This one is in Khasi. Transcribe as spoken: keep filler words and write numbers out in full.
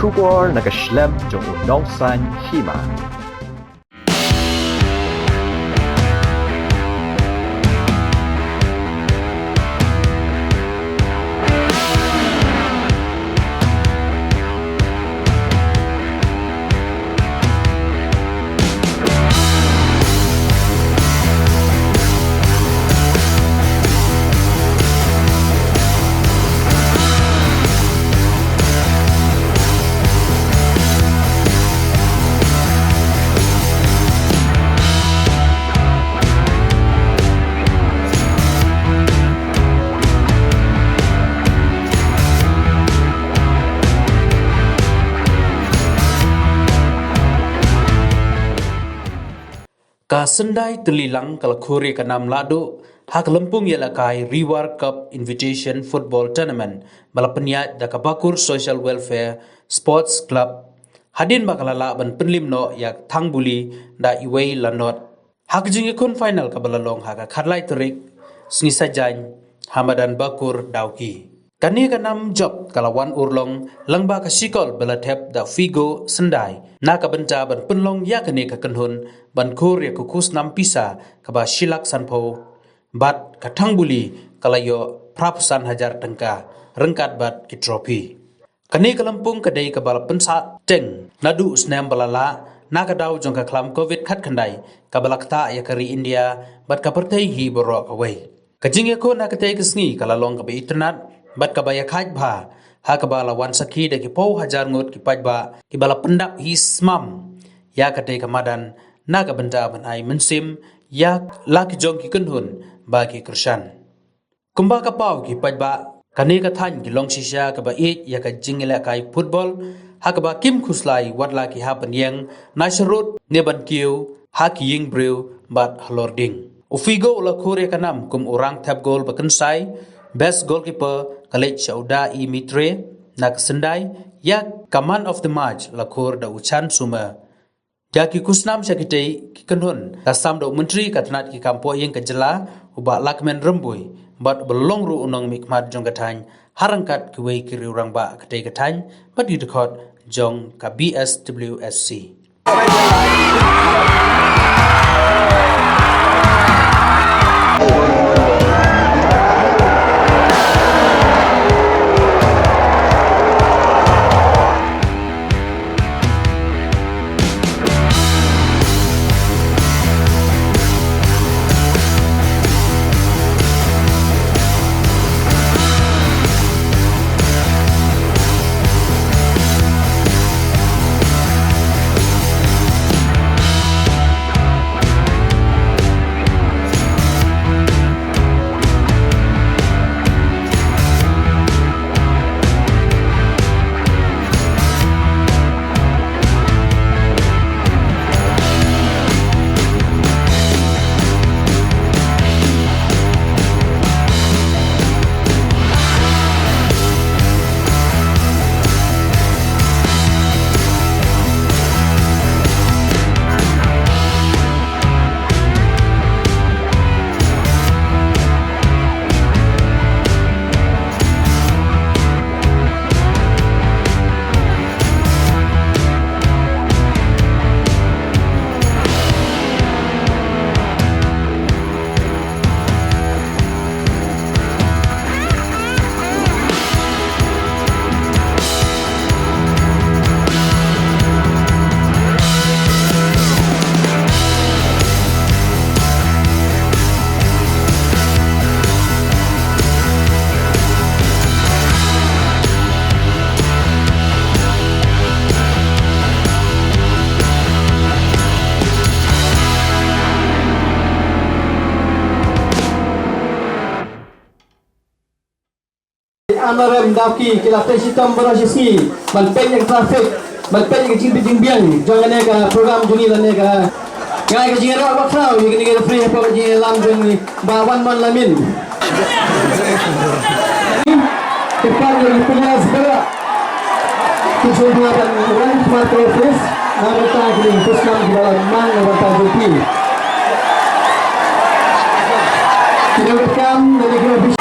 Khubor na ka shlem jong u nongsan hima. Ka Syndai Tylli Lang ka la khur ïa ka nam lahduh ha ka lympung ïalehkai Rewar Cup Invitation Football Tournament ba la pynïaid da ka Bakur Social Welfare Sports Club, hadien ba ka la lah ban pynlip noh ïa Thangbuli da iwei la not ha ka jingïakhun final kaba la long ha ka khatlai tarik sngi Saitjaiñ ha madan Bakur Dawki. Kane ka nam jop ka la wan urlong lyngba ka shikol ba la thep da Figo Syndai na ka bynta ban pynlong ïa kane ka kynhun ban khur ïa ka khusnam pisa kaba shi lak sanphew bad ka Thangbuli ka la ïoh phra phew san hajar tyngka ryngkat bad ki trophy. Kane ka lympung ka dei kaba la pynsah teng naduh u snem ba la lah na ka daw jong ka khlam Covid khatkhyndai kaba la ktah ïa ka ri India bad ka pyrthei hi baroh kawei. Ka jingïakhun ha katei ka sngi ka la long kaba itynnad bad kaba ïakhaid bha ha kaba la wan sakhi da ki phew hajar ngut ki paidbah kiba la pyndap hi smam ïa katei ka madan na ka bynta ban ai mynsiem ïa la ki jong ki kynhun ba ki kyrshan. Kumba ka paw ki paidbah, kane ka thaiñ ki long shisha kaba ïeit ïa ka jingïalehkai football ha kaba kim khuslai wat la ki hap ban ïeng na sharud ne ban kiew ha ki ïing briew bad halor ding. U Figo u la khur ïa ka nam kum u rang thep gol ba kynsai, best goalkeeper ka leit sha u Da E Mitre na ka Syndai, ïa ka man of the match la khur da u Chan Sumar. Ïa ki khusnam sha kitei ki kynhun ka sam da u Myntri ka tnat ki kam pohïing ka jylla u Bah Lahkmen Rymbui bad uba long ruh u nongmihkhmat jong ka thaiñ ha ryngkat kiwei ki riew rangbah katei ka thaiñ bad ki dkhot jong ka B S W S C. Arnarem Dawki ki la peit shitom baroh shi sngi ban peit ïa ka traffic, ban peit ïa ka jingbit jingbiang jong kane ka program jong ngi lane ka, nga ai ka jingïaroh bakhraw ïa kane ka referee hapoh ka jingïalam jong ngi, Bah Wanmon Lamin. Kyrpad ïa ki players baroh ki shu wan ban wan khmat ka office na ka bynta kine ki khusnam kiba la mang na ka bynta jong ki. Ki nongtrei kam na ki office.